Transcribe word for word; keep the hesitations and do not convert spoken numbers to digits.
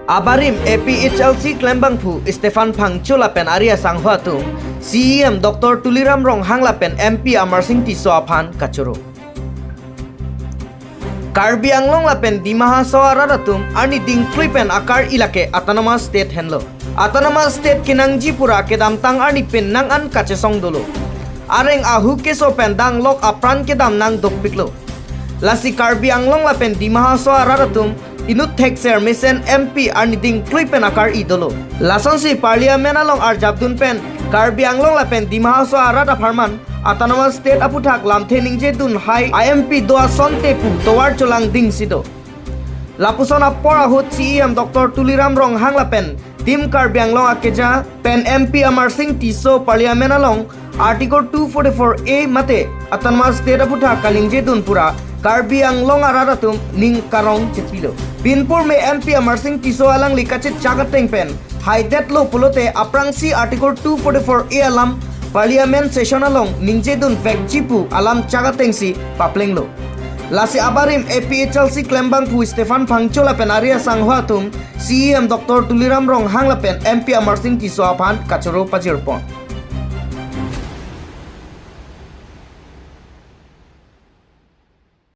Abarim A P H L C klembangphu Stephen Phangcho lapen ari asangho atum C E M Doctor Tuliram Ronghang lapen M P Amarsing Tisso aphan kachoro. Karbi Anglong lapen Dima Hasao arat atum arni dingklui pen akar-i lake Autonomous State henlo. Autonomous State kenangji pura kedamtang arni pen nang an kachesong dolo. Areng ahu keso pen danglok apran kedam nang dopiklo. Lasi Karbi Anglong lapen Dima Hasao arat atum inut thekser mesen M P arni dingklui pen akar-i dolo. Lasonsi Parliament along arjapdun pen Karbi Anglong lapen Dima Hasao arat apharman Autonomous State aputhak lamthe ningjedun hai a-M P do asonte pu tovar cholangdingsi do. Lapuson apor ahut C E M Doctor Tuliram Ronghang lapen Team Karbi Anglong akeja pen M P Amarsing Tisso Parliament along Article two forty-four A mate Autonomous State aputhak kaningjedun pura Karbi Anglong arat atum ning karong chepilo. Pinpur me M P Amarsing Tisso alangli kachechak ateng pen haidetlo pulote aphrangsi Article two forty-four A alam Parliament session along ningjedun vekji pu alam chak atengsi paplenglo. Lasi abarim A P H L C klembangphu Stephen Phangcho lapen ari asangho atum C E M Doctor Tuliram Ronghang lapen M P Amarsing Tisso aphan kachoro pajirpon.